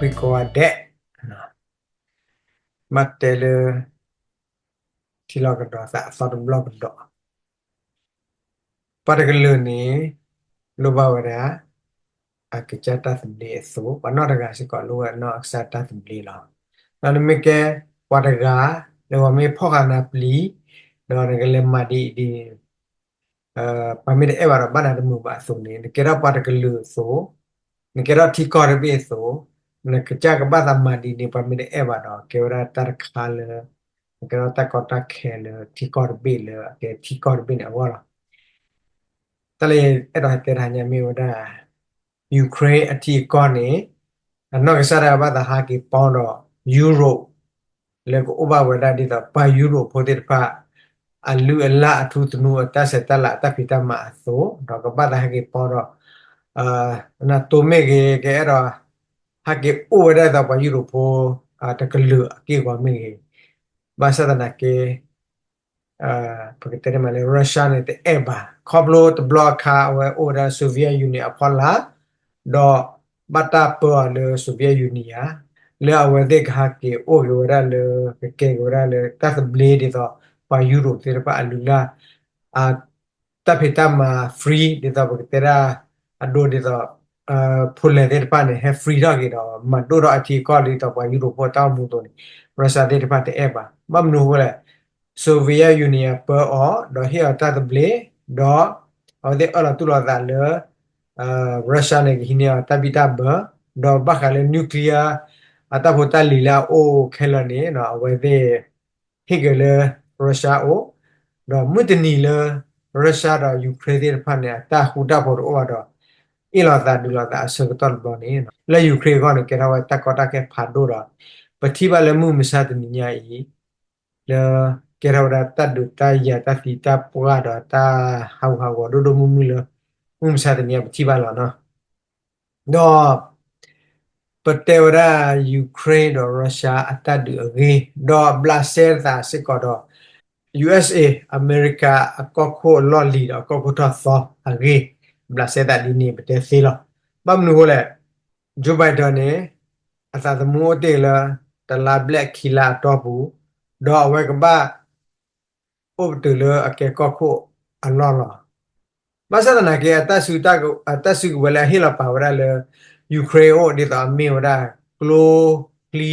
ဝံကိးဂၤဒဲး, ဘၣ်တဲလၢ ထံလီၢ်ကဒီးသးအသီတဘျီကဒီး, ပှၤတကလုာ်န့ၣ် လိၣ်ဘၣ်ဝဲဒၣ် အကစၢ်တၢ်သဘျ့အသိး, ပှၤနီၢ်တဂၤစ့ၢ်ကီးလိၣ်ဝဲနီၢ်အကစၢ်တၢ်သဘျ့လီၤ. ဒီးနမ့ၢ်ကဲပှၤတဂၤ လၢပှၤမ့ၢ်ဖီၣ်ဃာ်နၤပျံၤ, ဒီးနကလဲၤမၤဒ်အံၤဒ်န့ၣ် ပှၤမ့ၢ်တအဲၣ်ဘၣ်ဒီးဘၣ်နၤတမုာ်ဘၣ်အသိးန့ၣ် နကဲထီၣ်ပှၤတကလုာ်အသိး, နကဲထီၣ်ထံကီၢ်တဘ့ၣ်အသိး, နကစၢ်ကဘၣ်သးမၤဒ်န့ၣ် ပှၤမ့ၢ်တအဲၣ်ဘၣ်ဒီး ကဲဝဲဒၣ်တၢ်တခါလၢ နကဲထီၣ်တၢ်ကီတၢ်ခဲလၢထံကီၢ်တဘ့ၣ်လၢအကဲထံကီၢ်တဘ့ၣ်န့ၣ်အဂီၢ်လီၤ. တၢ်လၢအဲၣ်ဒိးဟဲတဲတဟါညါမ့ၢ်ဝဲဒၣ် Ukraine အထံအကီၢ်န့ၣ် အနီၢ်ကစၢ်ဒၣ်ဘၣ်သးဟးက့ၤပီဒီး Europe လၢကအိၣ်ဘၣ်ဝဲဒၣ်ဒ်သိးပှၤယူရိၣ်ဖိသ့ၣ်တဖၣ် အလုၢ်အလၢ်အထူသနူအတၢ်ဆဲးတၢ်လၤအတၢ်ဖံးတၢ်မၤအသိး ဒီးကဘၣ်သးဟဲက့ၤပီဒီး NATO မ့ၢ်ဂ့ၤ ကအဲၣ်ဒိး ဟဲက့ၤအိၣ်ဝဲဒၣ်ဒ်သိးပှၤယူရိၣ်ဖိ တကလုာ်အက့ၢ်အဂီၤမ့ၢ်ဂ့ၤ, ဘၣ်ဆၣ်သနာ်က့ ပကတဲန့ၣ်မးလၢ Russia န့ၣ်တအဲၣ်ဘၣ် ခီဖျိတဘျီအခါအဝဲအိၣ်ဝဲဒၣ် Soviet Union အဖီလာ်, ဒီးဘၣ်တၢ်ပၢအီၤလၢ Soviet Union ဧါ, လၢအဝဲသ့ၣ်ကဟးက့ၤအိၣ်က့ၤဝဲဒၣ်လၢ ကကဲက့ၤဝဲဒၣ်လၢတၢ်သဘျ့ဒ်သိး ပှၤယူရိၣ်သ့ၣ်တဖၣ်အလုၢ်လၢ် တၢ်ဖံးတၢ်မၤ free ဒ်သိးပကတဲဒၣ် အဒိဒ်သိး Poland သ့ၣ်တဖၣ်န့ၣ် ဟဲ free ထီၣ်က့ၤဒီး မၤဒိၣ်ထီၣ်အထံအကီၢ်ဒ်သိးပှၤယူရိၣ်ဖိအတၢ်အိၣ်မူအသိးန့ၣ် Russia သ့ၣ်တဖၣ်တအဲၣ်ဘၣ်. ဘၣ်မနုၤအဃိလဲၣ်, Soviet Union ပၢအီၤ ဒီးဟ့ၣ်အီၤတၢ်သဘျ့, ဒီး အဝဲသ့ၣ်အၢၣ်လီၤတူၢ်လိာ်သးလၢ Russia န့ၣ် ကဟံးန့ၢ်အီၤတၢ်ဘံၣ်တၢ်ဘၢ, ဒီးဘၣ်ဃးလၢ nuclear အတၢ်ဖိတၢ်လံၤလၢအအိၣ်ခဲလၢာ်န့ၣ် အဝဲသ့ၣ် ဟ့ၣ်က့ၤလၢ Russia အိၣ်, ဒီးမုၢ်တနံၤလၢ Russia ဒီး Ukraine သ့ၣ်တဖၣ်န့ၣ် အတၢ်ဃူတၢ်ဖိးတအိၣ်ဘၣ်ဒီး အ့ၣ်လိာ်သးဒုးလိာ်သးအဆၢကတီၢ်တဘျီန့ၣ် လၢ Ukraine အဂီၢ်န့ၣ် ကဲထီၣ်ဝဲတၢ်ကီတၢ်ခဲဖးဒိၣ်ဒီး ပထံၣ်ဘၣ်လၢမုၢ်မဆါတနံၤညါအံၤ လၢကဲထီၣ်ဝဲဒၣ်တၢ်ဒုးတၢ်ယၤတၢ်သံတၢ်ပှၢ်ဒီးတၢ်ဟးဂူာ်ဟးဂီၤ ဒိၣ်ဒိၣ်မုၢ်မုၢ်လၢ မုၢ်မဆါတနံၤညါပထံၣ်ဘၣ်လီၤနီၤ. ဒီး ပတဲဝဲဒၣ် Ukraine ဒီး Russia အတၢ်ဒုးအဂ့ၢ် ဒီးဘျးစဲသးစ့ၢ်ကီးဒီး USA အမဲရကၤအကီၢ်ခိၣ်အလီၢ်လံၤဒီးအကီၢ်ခိၣ်ထီၣ်သီအဂ့ၢ် ဘျးစဲသးဒ်န့ၣ် ပတဲသ့လီၤ. ဘၣ်မနုၤအဃိလဲၣ်, Joe Biden န့ၣ် အသးသမူအိၣ်တ့ၢ်လၢ တလါဘျဲၣ်ခံလါအတီၢ်ပူၤ, ဒီးအဝဲကဘၣ် အိၣ်ပတုာ်လၢအကဲကီၢ်ခိၣ်အလီၢ်လီၤ. ဘၣ်ဆၣ်သနာ်က့ အတၢ်စုကဝဲၤလၢအဟ့ၣ်လီၤပာ်ဝဲဒၣ်လၢ Ukraine အအိၣ် ဒ်သိးအမ့ၢ်ဝဲဒၣ် ကျိ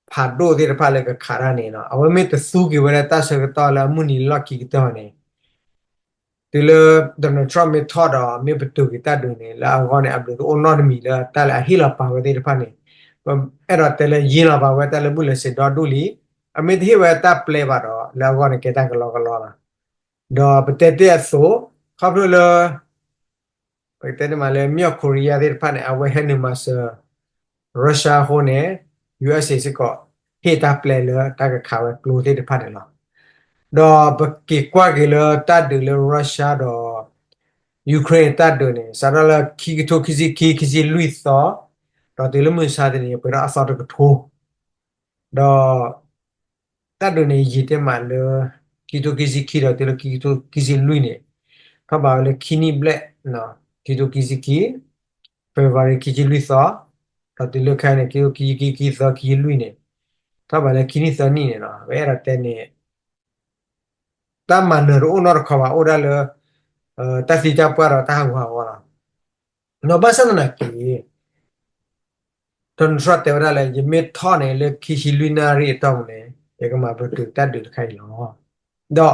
ချံ ဖးဒိၣ်သ့ၣ်တဖၣ်လၢကခးတၢ်န့ၣ် အဝဲမ့ၢ်တသူက့ၤဝဲဒၣ်တၢ်ဆၢကတီၢ်လၢအမုၢ်နံၤလီၢ်ခံကတၢၢ်န့ၣ် တုၤလၢ Donald Trump မ့ၢ်ထီၣ်ဒီး မ့ၢ်ပတုာ်က့ၤတၢ်ဒုးန့ၣ် လၢအဂီၢ်န့ၣ် အဘျုးတအိၣ်နီတမံၤလၢတၢ်လၢအဟ့ၣ်လီၤပာ်ဝဲသ့ၣ်တဖၣ်န့ၣ် အဲၣ်ဒိးတဲလၢယ့လီၤပာ်ဝဲတၢ်လၢဘူၣ်လဲၤစ့ၤဒီဒူၣ်လံ. အမ့ၢ်တဟ့ၣ်ဝဲတၢ်ပျဲဘၣ်ဒီး လၢအဂီၢ်န့ၣ်ကဲတၢ်ကလီကလီလီၤ. ဒီးပတဲတ့ၢ်အသိး ခီဖျိလၢ ပကတဲန့ၣ်မးလၢ မြောက်ကိုရီးယား သ့ၣ်တဖၣ်န့ၣ် အဝဲဟဲနုာ်မၤစၢၤ Russia အဃိန့ၣ် USA စ့ၢ်ကီး ဟ့ၣ်တၢ်ပျဲလၢတၢ်ကခးဝဲကျိသ့ၣ်တဖၣ်န့ၣ်လီၤ. ဒီးပက့ၤကွၢ်က့ၤလၢတၢ်ဒုးလၢ Russia ဒီး Ukraine တၢ်ဒုးန့ၣ် စးထီၣ်လၢခံကထိခံဆံခံ ခံဆံလွံၢ်သီ ဒီးတုၤလၢမုၢ်မဆါတနံၤ ပှဲၤထီၣ်အသီတကထိ ဒီး တၢ်ဒုးန့ၣ်ယံာ်တ့ၢ်မးလၢ ခံကထိခံဆံခံ ဒီးတုၤလၢခံကထိခံဆံလွံၢ်န့ၣ် ထီၣ်ဘးဝဲလၢခံနံၣ်ဘျဲၣ်, ခံကထိခံဆံခံ February ခံဆံလွံၢ်သီ, ဒီးတုၤလၢခဲအံၤန့ၣ် ခံကထိခံဆံခံ ခံသီ ခံဆံလွံၢ်န့ၣ် ထီၣ်ဘးလၢခံနံၣ်သၢနံၣ်န့ၣ်လီၤ. ပအဲၣ်ဒိးတဲန့ၣ် တၢ်မၤနၢၤတအိၣ်နီတခီဘၣ် အိၣ်ဒၣ်လၢ တၢ်သံတၢ်ပှၢ်ဒီးတၢ်ဟးဂူာ်ဟးဂီၤလီၤ. ဒီးဘၣ်ဆၣ်သနာ်က့ Donald Trump တဲဝဲဒၣ်လၢ ယမ့ၢ်ထီၣ်န့ၣ်လၢခံဆံလွံၢ်နၣ်ရံၣ်အတီၢ်ပူၤန့ၣ် ယကမၤပတုာ်တၢ်ဒုးတခါအံၤလီၤ. ဒီး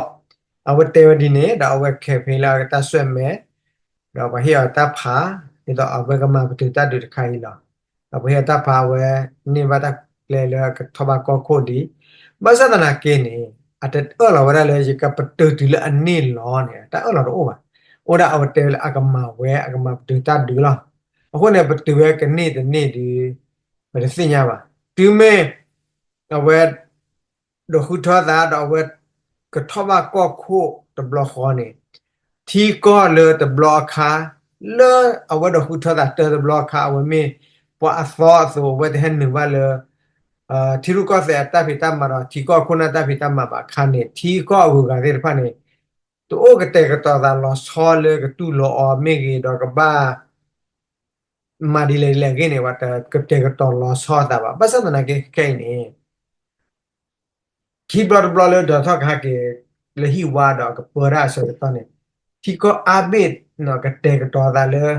အဝဲတဲဝဲဒ်န့ၣ် ဒီးအဝဲ campaign လၢအကတၢ်ဆွဲၣ်မဲ ဒီးပှၤဟ့ၣ်အီၤတၢ်ဖး ဒ်သိးအဝဲကမၤပတုာ်တၢ်ဒုးတခါအံၤလီၤ. ဒီးပှၤဟ့ၣ်အီၤတၢ်ဖး အဝဲန့ၢ်ဘၣ်တၢ်ကျဲလၢအကထီၣ်ဘၣ်ကီၢ်ခိၣ်လံ. ဘၣ်ဆၣ်သနာ်က့န့ၣ် အတအၢၣ်လီၤဝဲဒၣ်လၢယကပတုာ်တုၤလၢအန့ၢ်လီၤန့ၣ် တၢ်အၢၣ်လီၤတအိၣ်ဘၣ်. အိၣ်ဒၣ်အဝဲတဲဝဲလၢအကမၤဝဲ အကမၤပတုာ်တၢ်ဒုးလီၤ. အဃိန့ၣ် ပတုာ်ဝဲကန့ၢ်တန့ၢ်ဒီး ပတသ့ၣ်ညါဘၣ်. တုၤမ့ၢ် အဝဲ ဒိးဃုထၢသးဒီးအဝဲ ကထီၣ်ဘၣ်ကီၢ်ခိၣ်တဘျီဃီန့ၣ် ထံကီၢ်လၢတဘျီအခါ လၢအဝဲဒိးဃုထၢသးတၢတဘျီအခါ အဝဲမ့ၢ်ပှၤအသီအသိး အဝဲတဟဲနုာ်ဘၣ်လၢ ထံရူၢ်ကီၢ်သဲးအတၢ်ဖံးတၢ်မၤဒီး ထံကီၢ်အခိၣ်နၢ်တၢ်ဖံးတၢ်မၤဘၣ်အခါန့ၣ် ထံကီၢ်အဂုၤအဂၤသ့ၣ်တဖၣ်န့ၣ် တအိၣ်ကတဲာ်ကတီၤသးလီၤဆီလၢကတူၢ်လိာ်အီၤမ့ၢ်ဂ့ၤ ဒီးကဘၣ် မၤဒ်လဲၣ်ဒ်လဲၣ်အဂ့ၢ်န့ၣ် ပှၤတကတဲာ်ကတီၤလီၤဆီအသးဘၣ်. ဘၣ်ဆၣ်သနာ်က့ခဲအံၤန့ၣ် ခံဘျီတဘျီလၢ Donald Trump ကဟဲက့ၤလၢဟံၣ်ဝါဒီး ကပၢဒၣ်အဆၢကတီၢ်န့ၣ် ထံကီၢ်အါဘ့ၣ်န့ၣ် ကတဲာ်ကတီၤသးလၢ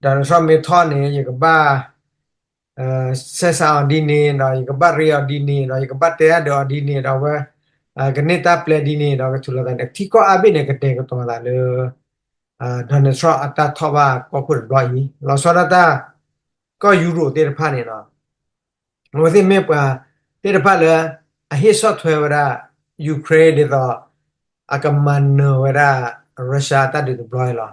Donald Trump မ့ၢ်ထီၣ်န့ၣ် ယကဘၣ် ဆဲးစးအီၤဒ်န့ၣ်ဒီး ယကဘၣ်ရ့အီၤဒ်န့ၣ်ဒီး ယကဘၣ်တဲအဒၢးအီၤဒ်န့ၣ်ဒီး အဝဲ ကန့ၢ်တၢ်ပျဲဒ်န့ၣ်ဒီး ကထူးလိာ်သးန့ၣ် ထံကီၢ်အါဘ့ၣ်န့ၣ် ကတဲာ်ကတီၤသးလၢ Donald Trump အတၢ်ထီၣ်ဘၣ်ကီၢ်ခိၣ်တဘျီအံၤ လီၤဆီဒၣ်တၢ် ကီၢ်ယူရိးသ့ၣ်တဖၣ်န့ၣ်လီၤ. အဝဲသ့ၣ်မ့ၢ်ပှၤသ့ၣ်တဖၣ်လၢ အဟ့ၣ်ဆီၣ်ထွဲဝဲဒၣ် Ukraine ဒ်သိး အကမၤနၢၤဝဲဒၣ် Russia အတၢ်ဒုးတဘျီအံၤလီၤ.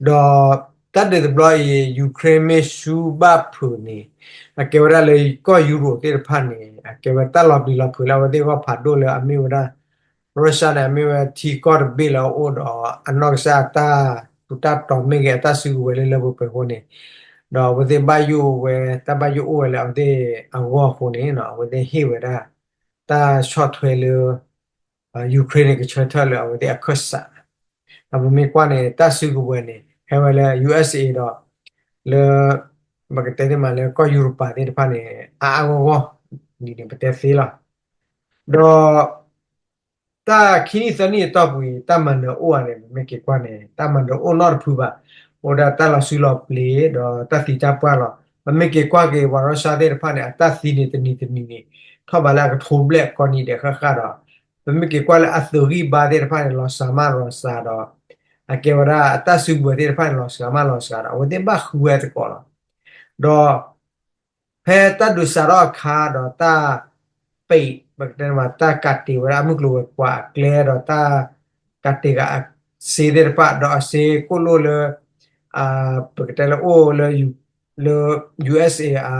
ဒီးတၢ်ဒုးတဘျီအံၤ Ukraine မ့ၢ်ဆူဘၣ်ဖုးန့ၣ် အကဲဝဲဒၣ်လၢကီၢ်ယူရိးသ့ၣ်တဖၣ်န့ၣ် အကဲဝဲတၢ်လီၤပျံၤလီၤဖုးလၢအဝဲသ့ၣ်ဂီၢ်ဖးဒိၣ်လၢအမ့ၢ်ဝဲဒၣ် Russia န့ၣ် အမ့ၢ်ဝဲထံကီၢ်တဘ့ၣ်လၢအအိၣ်ဒီး အနီၢ်ကစၢ်အတၢ်ထူးတၢ်တီၤမ့ၢ်ဂ့ၤ အတၢ်စုကဝဲၤလၢလၢပှဲၤပှဲၤအဃိန့ၣ် ဒီးအဝဲသ့ၣ်ဘၣ်ယိၣ်ဝဲ တၢ်ဘၣ်ယိၣ်အိၣ်ဝဲလၢအဝဲသ့ၣ်အဂီၢ်အဃိန့ၣ် အဝဲသ့ၣ်ဟ့ၣ်ဝဲဒၣ် တၢ်ဆီၣ်ထွဲလၢ Ukraine န့ၣ် ကဆၢထၢၣ်လၢအဝဲသ့ၣ်အခၢၣ်စး ဒီးပမ့ၢ်ကွၢ်န့ၣ် တၢ်စုကဝဲၤန့ၣ် ဟဲဝဲလၢ ယူအက်စ့ဒီး လၢ ပကတဲသ့မးလၢကီၢ်ယူရပၤသ့ၣ်တဖၣ်န့ၣ် အါအါဂီၢ်ဂီၢ် ဒ်န့ၣ် ပတဲသ့လီၤ. ဒီး တၢ်ခံနံၣ်သၢနံၣ်အတီၢ်ပူၤအံၤ တၢ်မၤနၢၤအိၣ်ဧါန့ၣ် ပမ့ၢ်က့ၤကွၢ်န့ၣ် တၢ်မၤနၢၤအိၣ်နီတဖုဘၣ်. အိၣ်ဒၣ်တၢ်လီၤစုလီၤပျ့ၤ ဒီးတၢ်သံတၢ်ပှၢ်လီၤ. ပမ့ၢ်က့ၤကွၢ်က့ၤ ပှၤရၢၡါသ့ၣ်တဖၣ်န့ၣ် အတၢ်သံန့ၣ်တနံၤတနံၤန့ၣ် ထီၣ်ဘးလၢအကထိဘျဲၣ်ကိးနံၤဒဲးဃၣ်ဃၣ်ဒီး ပမ့ၢ်က့ၤကွၢ်လၢအသုးဂံၢ်ဘါသ့ၣ်တဖၣ်န့ၣ် လီၤစှၤမးလီၤစှၤဒီး အကဲဝဲဒၣ်အတၢ်စုကဝဲၤသ့ၣ်တဖၣ်န့ၣ် လီၤစှၤမးလီၤစှၤဒီး အဝဲသ့ၣ်ဘၣ်ဃုဝဲသကိးလီၤ. ဒီး ဖဲတၢ်ဒုးစးထီၣ်အခါဒီးတၢ် ပိတ် ပကတဲမး တၢ်ကးတံာ်ဝဲဒၣ်အမုၢ်ကျိၤဝဲၤကွာ်အကျဲဒီးတၢ်ကးတံာ်ဂၤအစ့သ့ၣ်တဖၣ် ဒီးအစ့ကိၣ်လိၣ်လၢ ပကတဲလၢအိၣ်လၢ လၢ ယူအက်စ့ အ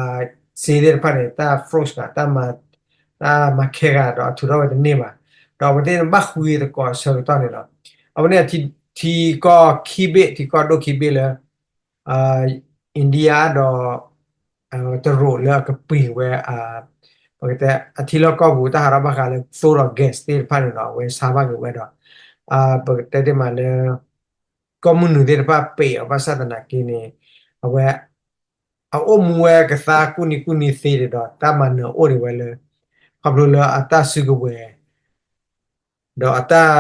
စ့သ့ၣ်တဖၣ်န့ၣ် တၢ် froze ဂၤ တၢ်မၤခဲဂၤဒီးအထုးထီၣ်ဝဲတန့ၢ်ဘၣ်. ဒီးအဝဲသ့ၣ်ဘၣ်ဃုသကိးအဆၢကတီၢ်န့ၣ်လီၤ. အဝဲန့ၣ် ထံကီၢ်ခံဘ့ၣ် ထံကီၢ်ဒိၣ်ခံဘ့ၣ်လၢ India ဒီး တရူးလၢအကပှ့ၤဝဲ ပကတဲ အထံလီၢ်ကီၢ်ပူၤ တၢ်ဟးထီၣ်ဘၣ်ဃးလၢသိဒီး gas သ့ၣ်တဖၣ်န့ၣ်ဒီး အဝဲဆါဘၣ်က့ၤဝဲဒီး ပကတဲတ့ၢ်မးလၢ ကီၢ်မုၢ်နုာ်သ့ၣ်တဖၣ်ပံးအီၤဘၣ်ဆၣ်သနာ်က့န့ၣ် အဝဲ အအိၣ်မူဝဲကသါကူၣ်နံၤကူၣ်နံၤသ့ဒံးဒီး တၢ်မၤနၢၤအိၣ်ဒံးဝဲလၢ ခီဖျိလၢအတၢ်စုကဝဲၤ ဒီးအတၢ်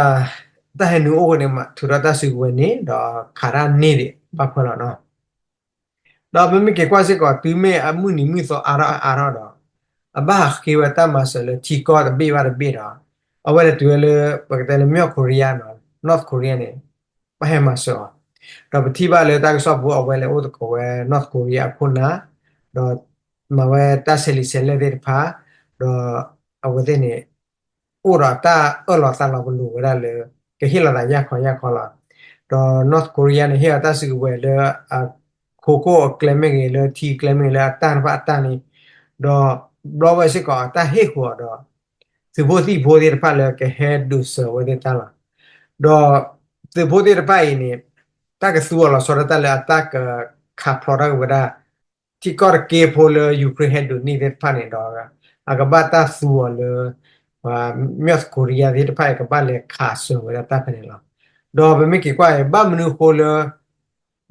တၢ်ဟဲနုာ်အိၣ်ဃိန့ၣ် ထုးထီၣ်တၢ်စုကဝဲၤန့ၣ် ဒီးခးတၢ်န့ၢ်ဒံးဘၣ်ဖၢလီၤနီၤ. ဒီးပမ့ၢ်က့ၤကွၢ်စ့ၢ်ကီး တုၤမ့ၢ်အမုၢ်နံၤမုၢ်သီအါထီၣ်အါထီၣ်ဒီး အဘၣ်ဟးဃ့ဝဲတၢ်မၤစၢၤလၢထံကီၢ်တဘ့ၣ်ဘၣ်တဘ့ၣ်ဒီး အဝဲလဲၤတုၤဝဲလၢ ပကတဲလၢ မြောက်ကိုရီးယားနီၤ North Korea န့ၣ် ဘၣ်ဟဲမၤစၢၤအီၤ ဒီးပထံၣ်ဘၣ်လၢတၢ်ကစီၣ်ပူၤ အဝဲလဲၤအိၣ်သကိးဝဲ North Korea အခိၣ်နၢ် ဒီးမၤဝဲတၢ်ဆဲးလံာ်ဆဲးလဲၢ်သ့ၣ်တဖၣ် ဒီးအဝဲသ့ၣ်န့ၣ် အိၣ်ဒီးတၢ်အၢၣ်လီၤသးလီၤပလိာ်ဝဲဒၣ်လၢ ကဟ့ၣ်လီၤသးယၢ်ခီယၢ်ခီလီၤ. ဒီး North Korea န့ၣ် ဟ့ၣ်အီၤတၢ်စုကဝဲၤလၢ အခိခိၣ်အကျဲမ့ၢ်ဂ့ၤ လၢထံကျဲမ့ၢ်ဂ့ၤ လၢအတၢ်တဖၣ်အတၢ်န့ၣ် ဒီးဘျီဝဲစ့ၢ်ကီးအတၢ်ဟ့ၣ်ဃုာ်အီၤဒီး သုးဖိသံၣ်ဖိသ့ၣ်တဖၣ်လၢကဟဲဒုးစၢၤဝဲသ့ၣ်တၢ်လီၤ. ဒီးသုးဖိသ့ၣ်တဖၣ်အံၤန့ၣ် တၢ်ကသူအီၤလီၤဆီဒၣ်တၢ်လၢအတၢ်ကခးဖျိးထီၣ်က့ၤဝဲဒၣ် ထံကီၢ်တက့ဖိလၢ Ukraine ဟဲဒုးန့ၢ်သ့ၣ်တဖၣ်န့ၣ်ဒီး အကဘၣ်တၢ်သူအီၤလၢ မြောက်ကိုရီးယား သ့ၣ်တဖၣ်အံၤ ကဘၣ်လဲၤခးစၢၤဝဲဒၣ်တၢ်ဖဲန့ၣ်လီၤ. ဒီးပမ့ၢ်က့ၤကွၢ်အံၤ ဘၣ်မနုၤအဃိလၢ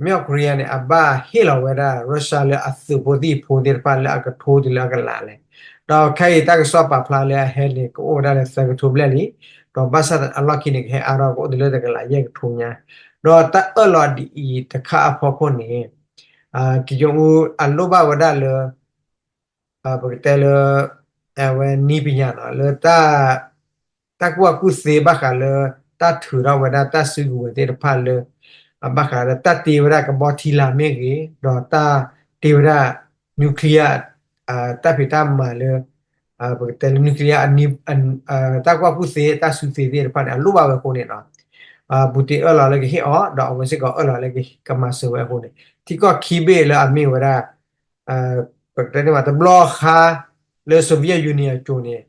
မြောက်ကိုရီးယား န့ၣ် အဘၣ်ဟ့ၣ်လီၤဝဲဒၣ် Russia လၢအသုးဖိသံၣ်ဖိသ့ၣ်တဖၣ်လၢအကထိတုၤလၢအကလးလဲၣ်. ဒီးခဲအံၤတၢ်ကစီၣ်ပာ်ဖျါလၢအဟဲန့ၣ် ကအိၣ်ဝဲဒၣ်လၢသၢကထိဘျဲၣ်လံ. ဒီးဘၣ်ဆၣ်အလီၢ်ခံန့ၣ် ကဟဲအါထီၣ်ကအိၣ်တုၤလၢတကလးယဲၢ်ကထိညါ. ဒီးတၢ်အၢၣ်လီၤဒ်အံၤတခါအဖီခိၣ်န့ၣ် ကံယိအူအလိၣ်ဘၣ်ဝဲဒၣ်လၢ ပကတဲလၢ အဝဲနည်းပညာနီၤ လၢ တၢ်ကူၣ်ဘၣ်ကူၣ်သ့ဘၣ်ဃးလၢ တၢ်ထုးထီၣ်ဝဲဒၣ်တၢ်စုကဝဲၤသ့ၣ်တဖၣ်လၢ ဘၣ်ဃးလၢတၢ်တ့ဝဲဒၣ်ကဘီထံလာ်မ့ၢ်ဂ့ၤ ဒီးတၢ်တ့ဝဲဒၣ် nuclear တၢ်ဖံးတၢ်မၤလၢ ပကတဲလၢ nuclear တၢ်ကူၣ်ဘၣ်ကူၣ်သ့ တၢ်စုသ့သ့ၣ်တဖၣ်န့ၣ် အလိၣ်ဘၣ်ဝဲအဃိန့ၣ်နီၤ Putin အၢၣ်လီၤလၢကဟ့ၣ်အီၤ ဒီးအဝဲစ့ၢ်ကီးအၢၣ်လီၤလၢကမၤစၢၤဝဲအဃိန့ၣ် ထံကီၢ်ခံဘ့ၣ်လၢအမ့ၢ်ဝဲဒၣ် ပကတဲန့ၣ်ဘၣ် တဘျီဃါလၢ Soviet Union အစိၤန့ၣ်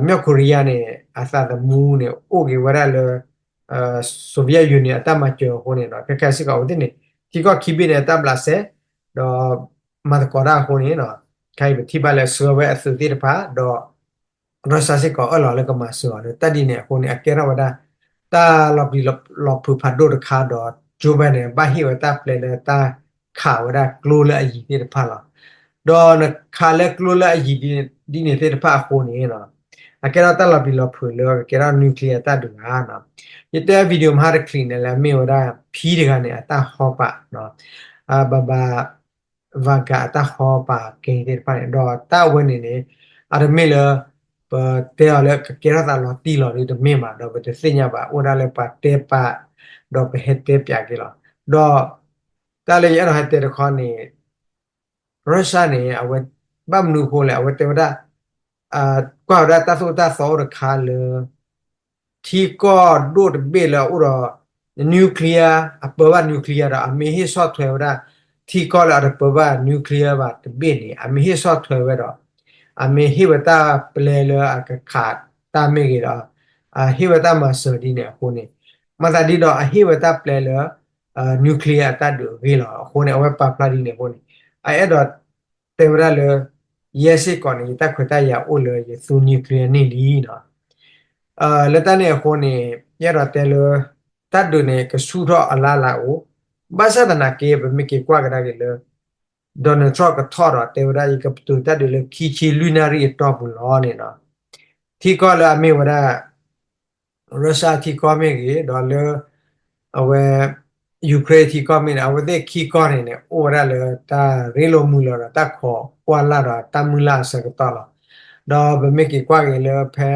မြောက်ကိုရီးယား န့ၣ် အသးသမူန့ၣ် အိၣ်က့ၤဝဲဒၣ်လၢ Soviet Union အတၢ်မၤစၢၤအဃိန့ၣ်ဒီး ခဲခဲစ့ၢ်ကီးအဝဲသ့ၣ်န့ၣ် ထံကီၢ်ခံဘ့ၣ်န့ၣ် အတၢ်ဘျးစဲ ဒီး မၤသကိးတၢ်အဃိန့ၣ် ခဲအံၤပထံၣ်ဘၣ်လၢဆှၢဝဲအသုးသ့ၣ်တဖၣ် ဒီး Russia စ့ၢ်ကီးအၢၣ်လီၤလၢကမၤစၢၤအီၤလၢတၢ်ဒ်န့ၣ်အဃိန့ၣ် အကဲထီၣ်ဝဲဒၣ် တၢ်လီၤပျံၤလီၤဖုးဖးဒိၣ်တခါဒီး Joe Biden န့ၣ် ဘၣ်ဟ့ၣ်ဝဲတၢ်ပျဲလၢတၢ် နခးဝဲဒၣ်ကျိလၢအယံၤသ့ၣ်တဖၣ်လီၤ. ဒီးနခးလၢကျိလၢအယံၤဒ်န့ၣ်သ့ၣ်တဖၣ်အဃိန့ၣ် အကဲထီၣ်တၢ်လီၤပျံၤလီၤဖုးလၢကကဲထီၣ် nuclear တၢ်ဒုးဧါ. ယတဲ video မဟါတချံးန့ၣ်လၢအမ့ၢ်ဝဲဒၣ် ဖံတဂၤန့ၣ် အတၢ်ဟီပာ် ဘၤဘၤ Vanga အတၢ်ဟီပာ်ကဲသ့ၣ်တဖၣ်န့ၣ် ဒီးတၢ်အဝဲန့ၣ်န့ၣ် အတမ့ၢ်လၢ ပတဲအီၤလၢကကဲထီၣ်သးလီၤတံၢ်လီၤဒ်တမ့ၢ်ဘၣ် ဒီးပတသ့ၣ်ညါဘၣ် အိၣ်ဒၣ်လၢပှၤတဲပာ် ဒီးပဟဲတဲပၠးက့ၤလီၤ. ဒီး တၢ်လၢယအဲၣ်ဒိးဟဲတဲတခီန့ၣ် Russia န့ၣ် အဝဲ ဘၣ်မနုၤအဃိလဲၣ် အဝဲတဲဝဲဒၣ် ကွၢ်ဝဲဒၣ်တၢ်သိၣ်တၢ်သီအိၣ်တခါလၢ ထံကီၢ်ဒိၣ်တဘ့ၣ်လၢအအိၣ်ဒီး nuclear အပၢဘၣ် nuclear ဒီး အမ့ၢ်ဟ့ၣ်ဆီၣ်ထွဲဝဲဒၣ် ထံကီၢ်လၢအတပၢဘၣ် nuclear ဘၣ်တဘ့ၣ်န့ၣ် အမ့ၢ်ဟ့ၣ်ဆီၣ်ထွဲဝဲဒီး အမ့ၢ်ဟ့ၣ်ဝဲတၢ်ပျဲလၢအကခးတၢ်မ့ၢ်ဂ့ၤဒီး အဟ့ၣ်ဝဲတၢ်မၤစၢၤဒ်န့ၣ်အဃိန့ၣ် မၤသးဒ်ဒီးအဟ့ၣ်ဝဲတၢ်ပျဲလၢ nuclear အတၢ်ဒုးအဂ့ၢ်လီၤ. အဃိန့ၣ် အဝဲပာ်ဖျါဒ်န့ၣ်အဃိန့ၣ် အအဲၣ်ဒိးတဲဝဲဒၣ်လၢ ယဲစ့ၢ်ကီးန့ၣ် ယတၢ်ခွဲးတၢ်ယာ်အိၣ်လၢယသူ nuclear န့ၢ်လံနီၤ. လၢတၢ်န့ၣ်အဃိန့ၣ် ယအဲၣ်ဒိးတဲလၢ တၢ်ဒုးန့ၣ် ကဆူၣ်ထီၣ်အလၢ်လၢ်အိၣ်, ဘၣ်ဆၣ်သနာ်က့ ပမ့ၢ်က့ၤကွၢ်ကဒါက့ၤလၢ Donald Trump ကထီၣ်ဒီးတဲဝဲဒၣ် ယကပတုာ်တၢ်ဒုးလၢခံဆံလွံၢ်နၣ်ရံၣ်အတီၢ်ပူၤလီၤန့ၣ်နီၤ. ထံကီၢ်လၢအမ့ၢ်ဝဲဒၣ် Russia ထံကီၢ်မ့ၢ်ဂ့ၤ, ဒီးလၢ အဝဲ Ukraine ထံကီၢ်မ့ၢ်န့ၣ် အဝဲသ့ၣ်ခံကီၢ်န့ၣ်န့ၣ် အိၣ်ဝဲဒၣ်လၢတၢ်ရ့လိာ်မုာ်လိာ်ဒီး တၢ်ခိးကွၢ်လၢ်ဒီးတၢ်မုၢ်လၢ်အဆၢကတီၢ်လီၤ. ဒီးပမ့ၢ်က့ၤကွၢ်က့ၤလၢဖဲ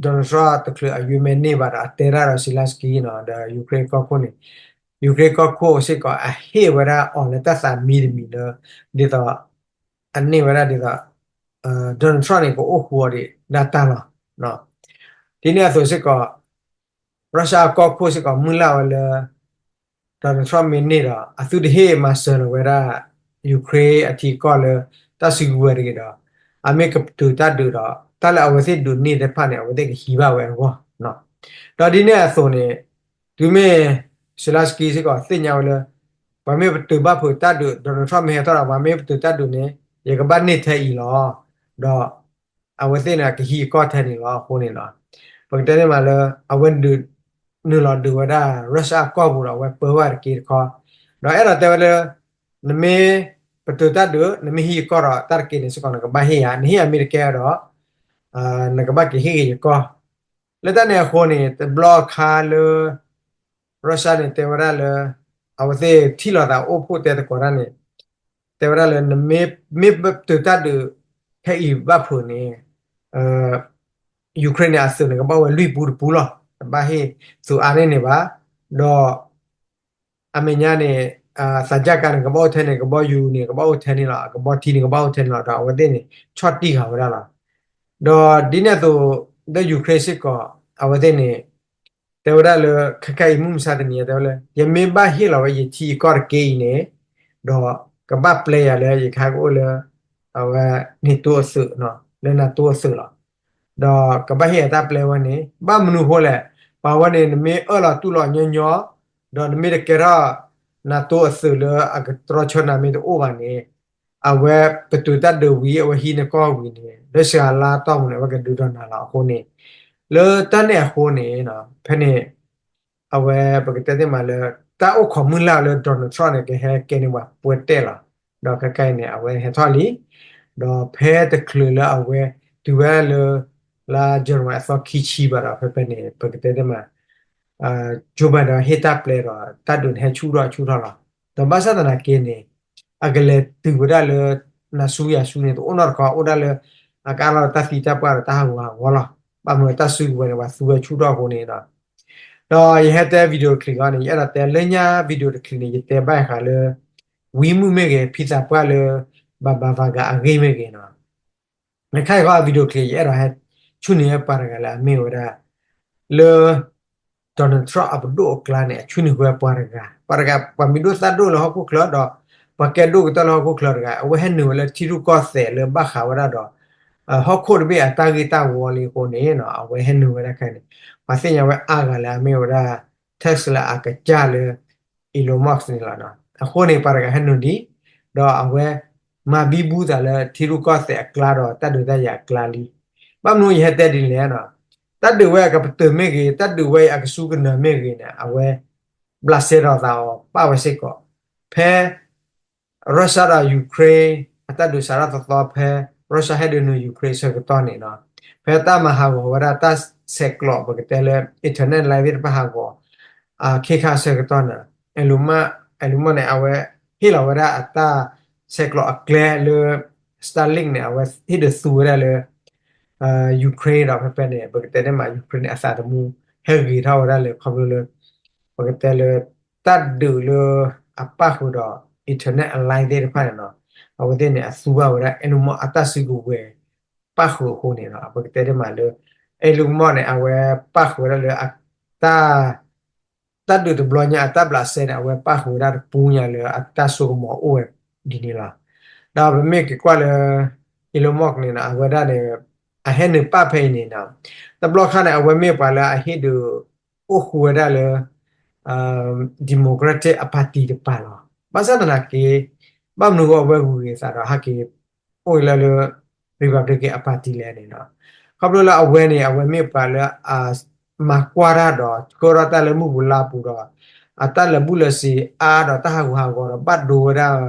Donald Trump တချုးအယုၢ်မဲန့ၢ်ဘၣ်ဒီး အတဲတၢ်ဒီး Zelensky နီၤ ဒီး Ukraine ကီၢ်ခိၣ်န့ၣ် Ukraine ကီၢ်ခိၣ်စ့ၢ်ကီး အဟ့ၣ်ဝဲဒၣ်အီၤလၢတၢ်သးမံတမံၤလၢ ဒ်သိး အန့ၢ်ဝဲဒၣ်ဒ်သိး Donald Trump န့ၣ် ကအိၣ်ဃူအီၤဒံးဒၣ်တၢ်လီၤ. ဒ်န့ၣ်အသိးစ့ၢ်ကီး Russia အကီၢ်ခိၣ်စ့ၢ်ကီး မုၢ်လၢ်ဝဲလၢ Donald Trump မ့ၢ်န့ၢ်ဒီး အသုတဟ့ၣ်မၤစၢၤလီၤဝဲဒၣ် Ukraine အထံအကီၢ်လၢ တၢ်စုကဝဲၤတဂ့ၤဒီး အမ့ၢ်ကပတုာ်တၢ်ဒုးဒီး တၢ်လၢအဝဲသ့ၣ်ဒုးန့ၢ်သ့ၣ်တဖၣ်န့ၣ် အဝဲသ့ၣ်ကဟံးဘၣ်ဝဲအဂီၢ် ဒီးဒ်န့ၣ်အသိးန့ၣ် တုၤမ့ၢ် Zelensky စ့ၢ်ကီးသ့ၣ်ညါဝဲလၢ ပှၤမ့ၢ်ပတုာ်ဘၣ်ဖုးတၢ်ဒုး Donald Trump မ့ၢ်ဟဲထီၣ်ဒီး ပှၤမ့ၢ်ပတုာ်တၢ်ဒုးန့ၣ် ယကဘၣ်န့ၢ်ထဲအံၤလီၤ. ဒီး အဝဲသ့ၣ်န့ၣ် ကဟံးအကီၢ်ထဲန့ၣ်လီၤ. အဃိန့ၣ်ဒီး ပကတဲန့ၢ်မးလၢ အဝဲဒုး နုာ်လီၤဒုးဝဲဒၣ် Russia အကီၢ်ပူၤဒီး အဝဲပၢဘၣ်တက့ၢ်တခီ ဒီးအဲၣ်ဒိးတဲဝဲလၢ နမ့ၢ်ပတုာ်တၢ်ဒုး နမ့ၢ်ဟံးယကီၢ်ဒီး တၢ်တက့ၢ်န့ၣ်စ့ၢ်ကီး နကဘၣ်ဟ့ၣ်ယၤ နဟ့ၣ်ယၤမ့ၢ်တကဲဒီး နကဘၣ်က့ၤဟ့ၣ်က့ၤယကီၢ် လၢတၢ်န့ၣ်အဃိန့ၣ် တဘျီအခါလၢ Russia န့ၣ် တဲဝဲဒၣ်လၢ အဝဲသ့ၣ်ထံၣ်လိာ်သးအိၣ်ဖှိၣ်တဲသကိးတၢ်န့ၣ် တဲဝဲဒၣ်လၢ နမ့ၢ် မ့ၢ်ပတုာ်တၢ်ဒုး ဖဲအံၤဘၣ်ဖုးန့ၣ် Ukraine န့ၣ် အသုးန့ၣ် ကဘၣ်အိၣ်ဝဲလွံၢ်ပူတပူလီၤ. တဘၣ်ဟ့ၣ်သုးအါန့ၢ်န့ၣ်ဘၣ်. ဒီး အမဲာ်ညါန့ၣ် သးစၢ်ကါန့ၣ် ကဘၣ်အိၣ်ထဲန့ၣ် ကဘီယူၤန့ၣ် ကဘၣ်အိၣ်ထဲန့ၣ်လီၤ. ကဘီထံန့ၣ် ကဘၣ်အိၣ်ထဲန့ၣ်လီၤ. ဒီးအဝဲသ့ၣ်န့ၣ် ဆီၣ်တံၢ်ဃာ်ဝဲဒၣ်လီၤ. ဒီးဒ်န့ၣ်အသိး လၢ Ukraine စ့ၢ်ကီး အဝဲသ့ၣ်န့ၣ် တဲဝဲဒၣ်လၢ ခဲခါအံၤမုၢ်မဆါတနံၤ တဲဝဲလၢ ယမ့ၢ်ဘၣ်ဟ့ၣ်လီၤဝဲယထံယကီၢ်တက့ၢ်အံၤန့ၣ် ဒီးကဘၣ်ပျဲယၤလၢ ယကဟဲကအိၣ်လၢ အဝဲ NATO အသုး လၢ NATO အသုးလီၤ. ဒီးကဘၣ်ဟ့ၣ်အတၢ်ပျဲဝဲန့ၣ် ဘၣ်မနုၤအဃိလဲၣ်, ပှၤဝဲန့ၣ် နမ့ၢ်အၢၣ်လီၤတူၢ်လိာ်ညီညီ ဒီးနမ့ၢ်တကဲထီၣ် NATO အသုးလၢအကတြီဆၢနၤမ့ၢ်တအိၣ်ဘၣ်န့ၣ် အဝဲပတုာ်တၢ်ဒုးဝံၤ အဝဲဟံးနကီၢ်ဝံၤန့ၣ် လၢစှၤလါတီၢ်ပူၤန့ၣ် အဝဲကဒုးဒီးနၤလီၤ. အဃိန့ၣ် လၢတၢ်န့ၣ်အဃိန့ၣ် ဖဲန့ၣ် အဝဲပကတဲသ့မးလၢ တၢ်အိၣ်ခိးမုၢ်လၢ်လၢ Donald Trump န့ၣ် ကဟဲကဲန့ၢ်ပှၤပှဲၤတဲာ်လီၤ. ဒီးခဲခါအံၤန့ၣ် အဝဲဟဲထီၣ်လံ. ဒီးဖဲတချုးလၢအဝဲတုၤဝဲလၢ လါ January အသီခံဆံဘၣ်ဒီး ဖဲဖဲန့ၣ် ပကတဲသ့မး Joe Biden ဟ့ၣ်တၢ်ပျဲဒီး တၢ်ဒုးန့ၣ်ဟဲဆူၣ်ထီၣ်ဆူၣ်ထီၣ်လီၤ. ဒီးဘၣ်ဆၣ်သနာ်က့န့ၣ် အကလဲၤတုၤဝဲဒၣ်လၢ နၤဆူယၤဆူန့ၣ် တအိၣ်နီတခီ အိၣ်ဒၣ်လၢ အကအါလီၤတၢ်သံတၢ်ပှၢ်ဒီးတၢ်ဟးဂူာ်ဟးဂီၤလီၤ. ဘၣ်မနုၤတၢ်စုကဝဲၤန့ၣ် ပှၤသူဝဲဆူၣ်ထီၣ်အဃိန့ၣ်ဒီး ဒီးယဟဲတဲ video တချံးအဂီၢ်န့ၣ် ယအဲၣ်ဒိးတဲလၢညါ video တချံးန့ၣ် ယတဲဘၣ်ဃးလၢ ဝံမုၣ်မ့ၢ်ဂ့ၤ ဖံသးပှၢ်လၢ ဘၤဘၤ Vanga အဂ့ၢ်မ့ၢ်ဂ့ၤနီၤ နခါအံၤဃီ video တချံး ယအဲၣ်ဒိးဟဲဆူၣ်န့ၢ်ပှၤတဂၤလၢအမ့ၢ်ဝဲဒၣ် လၢ Donald Trump အပဒိၣ်အကျါန့ၣ် အဆူၣ်န့ၢ်ဃုာ်ပှၤတဂၤ ပှၤတဂၤ ပှၤမံၤဒိၣ်သၣ်ဒိၣ်လၢဟီၣ်ခိၣ်ချၢဒီး ပှၤကဲဒိၣ်ကတၢၢ်လၢဟီၣ်ခိၣ်ချၢတဂၤ အဝဲဟဲနုာ်ဝဲလၢထံရူၢ်ကီၢ်သဲးလၢဘၣ်ဃးဝဲဒၣ်ဒီး ဟီၣ်ခိၣ်တဘ့ၣ်အတၢ်ဂ့ၢ်တၢ်ဝီလံအဃိန့ၣ် အဝဲဟဲနုာ်ဝဲဒၣ်ခဲန့ၣ် ပှၤသ့ၣ်ညါဝဲအါဂၤလၢအမ့ၢ်ဝဲဒၣ် Tesla အကစၢ်လၢ Elon Musk န့ၣ်လီၤ. အဃိန့ၣ် ပှၤတဂၤဟဲနုာ်ဒံး ဒီးအဝဲ မၤဘံဘူသးလၢထံရူၢ်ကီၢ်သဲးအကျါဒီး တၢ်ဒုးတၢ်ယၤအကျါလံ. ဘၣ်မနုၤယဟဲတဲဒ်လဲၣ်နီၤ တၢ်ဒုးဝဲအကပတုာ်မ့ၢ်ဂ့ၤ တၢ်ဒုးဝဲအံၤအကစူၢ်ကနၢၤမ့ၢ်ဂ့ၤန့ၣ် အဝဲ ဘျးစဲထီၣ်သးအီၤပာ်ဝဲစ့ၢ်ကီး ဖဲ Russia ဒီး Ukraine အတၢ်ဒုးစးထီၣ်သီသီဖဲ Russia ဟဲဒုးနုာ် Ukraine ဆၢကတီၢ်န့ၣ်နီၤ, ဖဲတၢ်မၤဟးဂီၤဝဲဒၣ်တၢ်ဆဲးကျိး ပကတဲလၢ internet line သ့ၣ်တဖၣ်ဟးဂီၤ အခ့ခါဆၢကတီၢ်န့ၣ် Elon Musk န့ၣ် အဝဲဟ့ၣ်လီၤဝဲဒၣ်အတၢ်ဆဲးကျိးအကျဲလၢ Starlink န့ၣ် အဝဲဟ့ၣ်ဒုးသူဝဲဒၣ်လၢ Ukraine ဒီးဖဲဖဲန့ၣ် ပကတဲန့ၣ်မး Ukraine န့ၣ် အသးသမူ ဟဲဂ့ၤထီၣ်ဝဲဒၣ်လၢခီဖျိလၢ ပကတဲလၢ တၢ်ဒုးလၢအပၣ်ဃုာ်ဒီး internet line သ့ၣ်တဖၣ်န့ၣ်နီၤ, အဝဲသ့ၣ်န့ၣ် အသူဘၣ်ဝဲဒၣ် Elon Musk အတၢ်စုကဝဲၤ ပၣ်ဃုာ်အဃိန့ၣ်နီၤ, ပကတဲန့ၣ်မးလၢ Elon Musk န့ၣ် အဝဲပၣ်ဃုာ်ဝဲဒၣ်လၢအတၢ် တၢ်ဒုးတဘျီညါအတၢ်ဘျးစဲန့ၣ် အဝဲပၣ်ဃုာ်ဝဲဒၣ်တပူၤညါလၢအတၢ်စိကမီၤအိၣ်ဝဲဒ်န့ၣ်လီၤ. ဒီးပမ့ၢ်က့ၤကွၢ်လၢ Elon Musk န့ၣ်နီၤ အဝဲဒၣ်န့ၣ် အဟဲနုာ်ပၣ်ဖဲအံၤန့ၣ်နီၤ, တဘျီခါန့ၣ် အဝဲမ့ၢ်ပှၤလၢအဟ့ၣ်ဒုး အိၣ်ဃူဝဲဒၣ်လၢ Democratic အ party တပၤလီၤ. ဘၣ်ဆၣ်သနာ်က့ ဘၣ်မနုၤအဃိအဝဲဂုၤက့ၤအသးဒီးဟဲက့ၤ အိၣ်လၢလၢ Republican အ party လဲၣ်န့ၣ်နီၤ, ခီဖျိလၢအဝဲန့ၣ် အဝဲမ့ၢ်ပှၤလၢအ မၤကွၢ်တၢ်ဒီး ဆှၢထီၣ်တၢ်လၢမုၢ်ပူၤလါပူၤဒီး အတၢ်လၢာ်ဘူၣ်လၢာ်စ့ၤအါဒီးတၢ်ဟးဂူာ်ဟးဂီၤဒီး ဘၣ်ဒိဝဲဒၣ်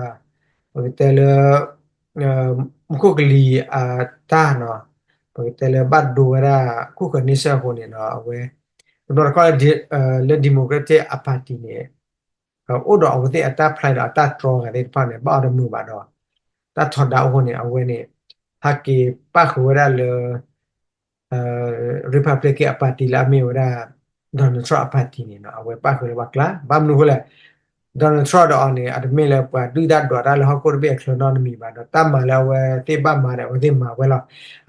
ပကတဲလၢ မူခိၣ်ကလံၤအတၢ်နီၤ, ပကတဲလၢဘၣ်ဒိဝဲဒၣ် ခိၣ်ဃၢၤန့ဆၢၣ်အဃိန့ၣ်ဒီး အဝဲ တဘျီတခီၣ် လၢ Democratic အ party န့ၣ် အိၣ်ဒီးအဝဲသ့ၣ်အတၢ်ဖျါဒီးအတၢ်တြီဂၤသ့ၣ်တဖၣ်န့ၣ် ဘၣ်အီၤတမုာ်ဘၣ်ဒီး တၢ်ထီဒါအိၣ်အဃိန့ၣ် အဝဲန့ၣ် ဟဲက့ၤပၣ်ဃုာ်ဝဲဒၣ်လၢ Republican အ party လၢအမ့ၢ်ဝဲဒၣ် Donald Trump အ party န့ၣ်နီၤ အဝဲပၣ်ဃုာ်လၢပှၤကျါ ဘၣ်မနုၤအဃိလဲၣ် Donald Trump ဒီးအီၤန့ၣ် အတမ့ၢ်လၢပှၤဒုၣ်တၢ်ဒွးတၢ်လၢဟီၣ်ခိၣ်တဘ့ၣ်အချၢနီတမံၤဘၣ်ဒီး တၢ်မၤလၢအဝဲသ့ၣ်ဘၣ်မၤန့ၣ် အဝဲသ့ၣ်မၤဝဲလီၤ.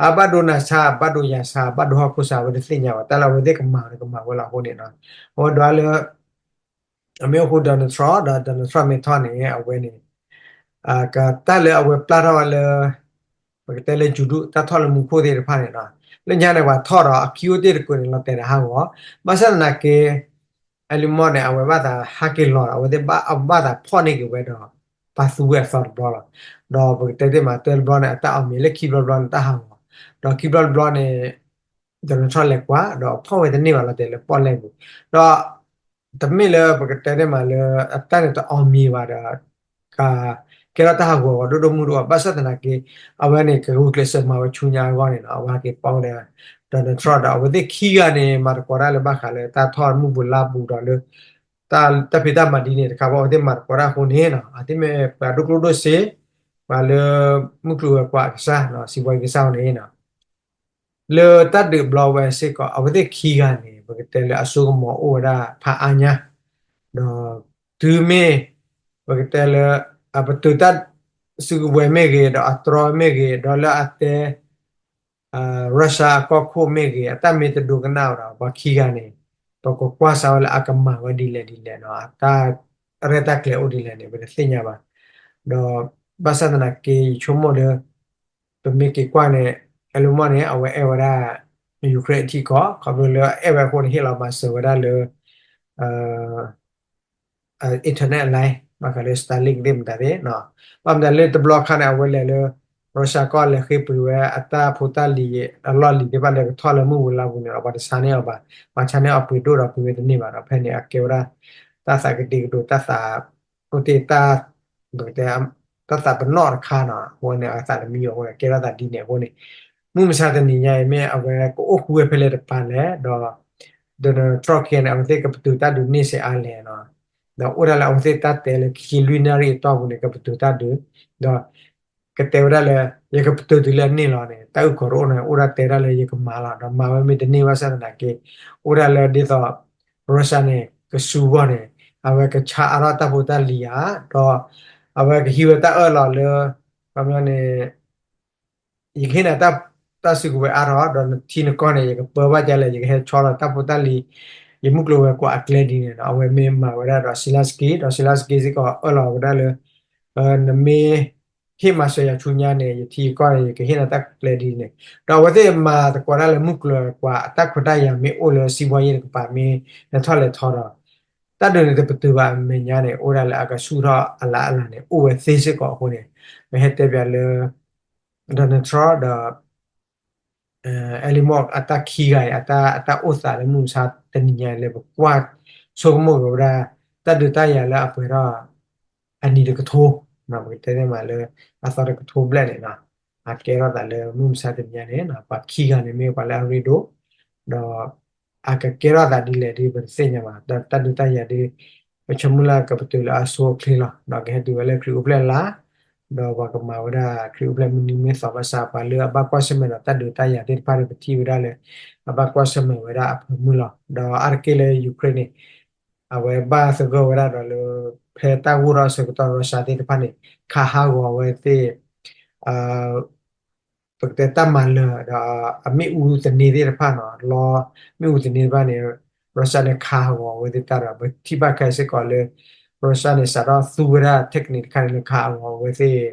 အဘၣ်ဒိနၤဆါ ဘၣ်ဒိယၤဆါ ဘၣ်ဒိဟီၣ်ခိၣ်ဆါ အဝဲတသ့ၣ်ညါဘၣ် တၢ်လၢအဝဲသ့ၣ်ကမၤန့ၣ် ကမၤဝဲလီၤအဃိန့ၣ်နီၤ အဝဲဒွးလၢ အမ့ၢ်အိၣ်ဃူ Donald Trump ဒီး Donald Trump မ့ၢ်ထီၣ်န့ၣ် အဝဲန့ၣ် တၢ်လၢအဝဲပျၢ်ထီၣ်ဝဲလၢ ပကတဲလၢ ယူၤဒူၣ် တၢ်ထီၣ်လၢမူခိၣ်သ့ၣ်တဖၣ်န့ၣ်နီၤ လၢညါန့ၣ် ပှၤထီၣ်ဒီးအခံအိၣ်တ့ၢ်တကိးန့ၣ် လီၤတဲာ်ဒီးဟးဂီၤ ဘၣ်ဆၣ်သနာ်က့ Elon Musk န့ၣ် အဝဲဘၣ်သးဟးက့ၤလီၤဒီး အဝဲသ့ၣ်ဘၣ်သးဖီၣ်န့ၢ်က့ၤဝဲဒီး ပာ်သူဝဲအသီတဘျီလီၤ. ဒီးပကတဲသ့ၣ်မး တၢတဘျီန့ၣ် အတၢ်အီၣ်မ့ၤလၢခံဘျီတဘျီန့ၣ် တၢ်ဟးဂီၤ ဒီးခံဘျီတဘျီန့ၣ် Donald Trump လဲၤကွၢ် ဒီးဖီၣ်ဝဲတန့ၢ်ဘၣ်လီၤတဲာ်လၢပီၣ်လဲၣ်ပူၤ ဒီး တမ့ၢ်လၢပကတဲန့ၣ်မးလၢ အတၢ်န့ၣ်တအီၣ်မ့ၤဘၣ်ဒီး ကကဲထီၣ်တၢ်ဟးဂီၤဂီၤဒိၣ်ဒိၣ်မုၢ်ဒိၣ်ဘၣ် ဘၣ်ဆၣ်သနာ်က့ အဝဲန့ၣ် ကဂုာ်ကျဲးစၢးမၤဝဲဆူညါအဂီၢ်န့ၣ်နီၤ အဝဲဟဲက့ၤပီၣ်ဝဲဒီး Donald Trump ဒီး အဝဲသ့ၣ်ခံဂၤန့ၣ် မၤသကိးတၢ်လၢဘၣ်ဃးလၢတၢ်ထီၣ်မုၢ်ပူၤလါပူၤဒီးလၢ တၢ်ဖံးတၢ်မၤဒ်န့ၣ်တခါဘၣ် အဝဲသ့ၣ်မၤသကိးတၢ်အဃိန့ၣ်နီၤ အဝဲသ့ၣ်မ့ၢ်ပှၤဒိၣ်ကျိၣ်ဒိၣ်စ့ ပှၤလၢ မုၢ်ကျိၤဝဲၤကွာ်အကစၢ် စံးဘှီကစၢ်အဃိန့ၣ်နီၤ လၢတၢ်ဒုးဘျီဝဲစ့ၢ်ကီး အဝဲသ့ၣ်ခံဂၤန့ၣ် ပကတဲလၢအစိကမီၤအိၣ်ဝဲဒၣ်ဖးအါညါ ဒီးတုၤမ့ၢ် ပကတဲလၢ အပတုာ်တၢ်စုကဝဲၤမ့ၢ်ဂ့ၤ ဒီးအတြီမ့ၢ်ဂ့ၤ ဒီးလၢအတဲ Russia အကီၢ်ခိၣ်မ့ၢ်ဂ့ၤ အတၢ်မ့ၢ်တဒိကနၣ်ဝဲဒီး ပှၤခံဂၤန့ၣ် ပကကွၢ်စးဝဲလၢအကမၤဝဲဒ်လဲၣ်ဒ်လဲၣ်နီၤ အတၢ်ရဲၣ်တၢ်ကျဲၤအိၣ်ဒ်လဲၣ်န့ၣ် ပတသ့ၣ်ညါဘၣ် ဒီးဘၣ်ဆၣ်သနာ်က့ ယဆိကမိၣ်လၢ ပမ့ၢ်က့ၤကွၢ်န့ၣ် Elon Musk န့ၣ် အဝဲအဲၣ်ဝဲဒၣ် Ukraine အထံကီၢ် ခီဖျိလၢအအဲၣ်ဝဲအဃိန့ၣ် ဟ့ၣ်လီၤမၤစၢၤဝဲဒၣ်လၢ internet line ဘၣ်ဃးလၢ Starlink သ့ၣ်မတၤသ့ၣ်နီၤ ဘၣ်မတၤလၢတဘျီခါန့ၣ် အဝဲလဲၤလၢ Russia ကီၢ်လဲၤဃ့ပှ့ၤဝဲအတၢ်ဖိတၢ်လံၤ အလီၢ်လံၤသ့ၣ်တဖၣ်လၢကထီၣ်လၢမုၢ်ပူၤလါပူၤန့ၣ်ဒီး ပှၤတဆါန့ၢ်အီၤဘၣ် ပှၤဆါန့ၢ်အီၤပှ့ၤဒိၣ်ဒီးပှ့ၤဝဲတန့ၢ်ဘၣ်ဒီး ဖဲန့ၣ် အကဲဝဲဒၣ် တၢ်သးကဒံကဒိၣ် တၢ်သး ပကတဲ တၢ်သးပနီၣ်တခါနီၤ အဃိန့ၣ် အသးတမံအီၤအဃိန့ၣ် ကဲထီၣ်သးဒ်န့ၣ်အဃိန့ၣ် မုၢ်မဆါတနံၤညါအံၤ မ့ၢ်အဝဲကအိၣ်ဃူဝဲဖဲလဲၣ်တပၤလဲၣ် ဒီး Donald Trump ခံဂၤန့ၣ် အဝဲသ့ၣ်ကပတုာ်တၢ်ဒုးန့ၢ်ဆံးအါလဲၣ်နီၤ ဒီးအိၣ်ဒၣ်လၢအဝဲသ့ၣ်တၢ်တဲလၢခံဆံလွံၢ်နၣ်ရံၣ်အတီၢ်ပူၤန့ၣ် ကပတုာ်တၢ်ဒုး ဒီး ကတဲဝဲဒၣ်လၢ ယကပတုာ်တုၤလၢအန့ၢ်လီၤန့ၣ် တၢ်အုၣ်ကီၤတအိၣ်န့ၣ် အိၣ်ဒၣ်တဲဒၣ်လၢယကမၤလီၤ ဒီးမၤဝဲမ့ၢ်တန့ၢ်ဘၣ်ဆၣ်သနာ်က့ အိၣ်ဒၣ်လၢဒ်သိး Russia န့ၣ် ကစူၤဂီၢ်န့ၣ် အဝဲကဆါအါထီၣ်တၢ်ဖိတၢ်လံၤဧါ ဒီး အဝဲကဟံးဝဲတၢ်အၢၣ်လီၤလၢ ခီပညီန့ၣ် ယကဟ့ၣ်နၤ တၢ်စုကဝဲၤအါထီၣ် ဒီးနထံနကီၢ်န့ၣ် ယကပၢဘၣ်ဒ်လဲၣ် ယကဟဲဆီလီၤတၢ်ဖိတၢ်လံၤ ယမုၢ်ကျိၤဝဲၤကွာ်အကျဲဒ်န့ၣ်ဒီး အဝဲမ့ၢ်မၤဝဲဒၣ်ဒီး Zelensky ဒီး Zelensky စ့ၢ်ကီးအၢၣ်လီၤဝဲဒၣ်လၢ နမ့ၢ်ဟ့ၣ်မၤစၢၤယၤဆူညါန့ၣ် ယထံယကီၢ်န့ၣ် ယကဟ့ၣ်နၤတၢ်ကျဲဒ်န့ၣ် ဒီးအဝဲသ့ၣ်မၤသကိးတၢ်လၢမုၢ်ကျိၤဝဲၤကွာ် အတၢ်ခွဲးတၢ်ယာ်မ့ၢ်အိၣ်လၢ စံးဘီယ့ၣ်တကပၤ မ့ၢ်လဲၤထီၣ်လဲၤထီဒီး တၢ်ဒုးန့ၣ်တပတုာ်ဘၣ်အမဲာ်ညါန့ၣ် အိၣ်ဒၣ်လၢအကဆူၣ်ထီၣ်အလါအလါန့ၣ် အိၣ်ဝဲသ့စ့ၢ်ကီးအဃိန့ၣ် ပဟဲတဲပၠးလၢ Donald Trump ဒီး Elon Musk အတၢ်ခံဂၤအံၤ အတၢ်အိၣ်သးလၢမုၢ်မဆါတနံၤညါအံၤလၢပကွၢ်ဆိကမိၣ်က့ၤဝဲဒၣ် တၢ်ဒုးတၢ်ယၤလၢအပှဲၤထီၣ် အနံၤတကထိ ပကတဲသ့မးလၢ အသီတကထိဘျဲၣ်န့ၣ်နီၤ အကဲထီၣ်သးလၢမုၢ်မဆါတနံၤညါန့ၣ် ပှၤခံဂၤန့ၣ်မ့ၢ်ပှၤလၢအရ့ဒိၣ် ဒီး အကကဲထီၣ်သးဒ်လဲၣ်ဒ်ပတသ့ၣ်ညါဘၣ် တၢ်ဒုးတၢ်ယၤဒ် ပဆၢမုၢ်လၢ်ကပတုာ်လၢအဆိအချ့လီၤ ဒီးကဟဲတုၤဝဲလၢခရံာ်အိၣ်ဖျဲၣ်လါ ဒီးပှၤကမၤဝဲဒၣ်ခရံာ်အိၣ်ဖျဲၣ်မုၢ်နံၤမုၢ်သီဘၣ်ဆၣ် ပှၤလၢအဘၣ်ကွၢ်ဆၢၣ်မဲာ်ဒီးတၢ်ဒုးတၢ်ယၤသ့ၣ်တဖၣ်န့ၣ် ပထံၣ်ဝဲဒၣ်လၢ အဘၣ်ကွၢ်ဆၢၣ်မဲာ်ဝဲဒၣ်အဖၢမုၢ်လီၤ. ဒီးအါတက့ၢ်လၢ Ukraine န့ၣ် အဝဲဘၣ်သဂၢၢ်ဝဲဒၣ်ဒီးလၢ ဖဲတၢ်ဂိၢ်ထီၣ်အဆၢကတီၢ် Russia သ့ၣ်တဖၣ်န့ၣ် ခးဟးဂီၤဝဲသ့ၣ် ပကတဲတၢ်မၤလၢာ်ဒီး အမ့ၣ်အူသန့သ့ၣ်တဖၣ်နီၤ လီမ့ၣ်အူသန့တဖၣ်န့ၣ် Russia န့ၣ်ခးဟးဂီၤဝဲသ့ၣ်တၢ်ဒီး ပထံၣ်ဘၣ်ခဲစ့ၢ်ကီးလၢ Russia န့ၣ် စးထီၣ်သူဝဲဒၣ် technique တခါန့ၣ်လၢခးဟးဂီၤဝဲသ့ၣ်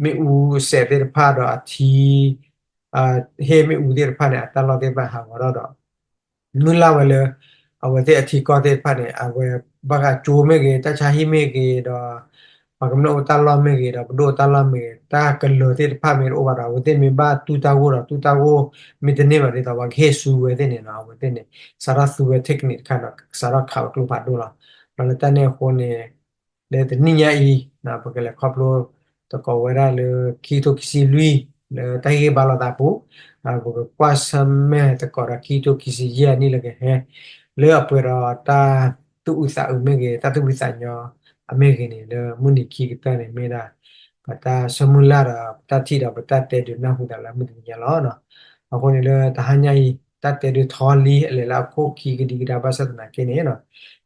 မ့ၣ်အူစဲးသ့ၣ်တဖၣ်ဒီးအထံ ဟ့ၣ်မ့ၣ်အူသ့ၣ်တဖၣ်န့ၣ် အတၢ်လီၢ်သ့ၣ်တဖၣ်ဟးဂီၤထီၣ်ဒီး မုၢ်လၢ်ဝဲလၢ အဝဲသ့ၣ်အထံကီၢ်သ့ၣ်တဖၣ်န့ၣ် အဝဲဘၣ်ဃးကၠိမ့ၢ်ဂ့ၤ တၢ်ဆါဟံၣ်မ့ၢ်ဂ့ၤဒီး ပှၤကမျၢၢ်အိၣ်တၢ်လီၢ်မ့ၢ်ဂ့ၤဒီး ပဒိၣ်အိၣ်တၢ်လီၢ်မ့ၢ်ဂ့ၤ တၢ်ကလၢၤသ့ၣ်တဖၣ်မ့ၢ်တအိၣ်ဘၣ်ဒီး အဝဲသ့ၣ်မ့ၢ်ဘၣ်တူၢ်တၢ်ဂိၢ်ဒီး တူၢ်တၢ်ဂိၢ်မ့ၢ်တန့ၢ်ဘၣ်ဒ်သိး ပှၤကဟ့ၣ်ဆူဝဲသ့ၣ်န့ၣ်နီၤ အဝဲသ့ၣ်န့ၣ် စးထီၣ်သူဝဲ technique တခါဒီး စးထီၣ်ခးဝဲကျိဖးဒိၣ်လီၤ. ဒီးလၢတၢ်န့ၣ်အဃိန့ၣ် လၢတနံၣ်ညါအံၤ ပကလဲၤခီဖျိသကိးဝဲဒၣ်လၢခံကထိခံဆံလွံၢ် လၢတၢ်ဟ့ၣ်ဂံၢ်ဘါလိာ်သးအပူၤ ပကကွၢ်ဆၢၣ်မဲာ်သကိးဒီးခံကထိခံဆံယဲၢ်နံၣ်လၢကဟဲ လၢအပှဲၤဒီးတၢ်သူၣ်အုးသးအုးမ့ၢ်ဂ့ၤ တၢ်သူၣ်ဖှံသးညီအမ့ၢ်ဂ့ၤန့ၣ် လၢမုၢ်နံၤခံကတၢၢ်န့ၣ်မ့ၢ်ဒၣ် ပတၢ်ဆၢမုၢ်လၢ်ဒီး ပတၢ်ထံၣ်ဒီးပတၢ်တဲဒုးနၢ်ဟူသးလၢမုၢ်တနံၤညါလီၤ. အဃိန့ၣ်လၢတဟါညါအံၤ တၢ်တဲဒုးထီလံအလဲၤလၢအခိၣ်ခံကဒံကဒါဘၣ်ဆၣ်သနာ်က့န့ၣ်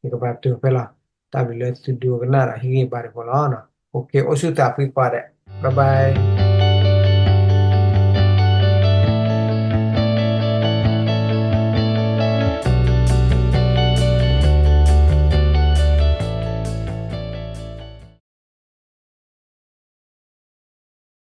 ယကဘၣ်ပတုာ်ဖဲလီၤ. တၢ်ဘျုးလၢသုဒိကနၣ်ဒီးဟ့ၣ်ဂံၢ်ဘါတဖၣ်လီၤ. အိၣ်ဆူၣ်သးဖှံကိးဂၤဒဲး bye bye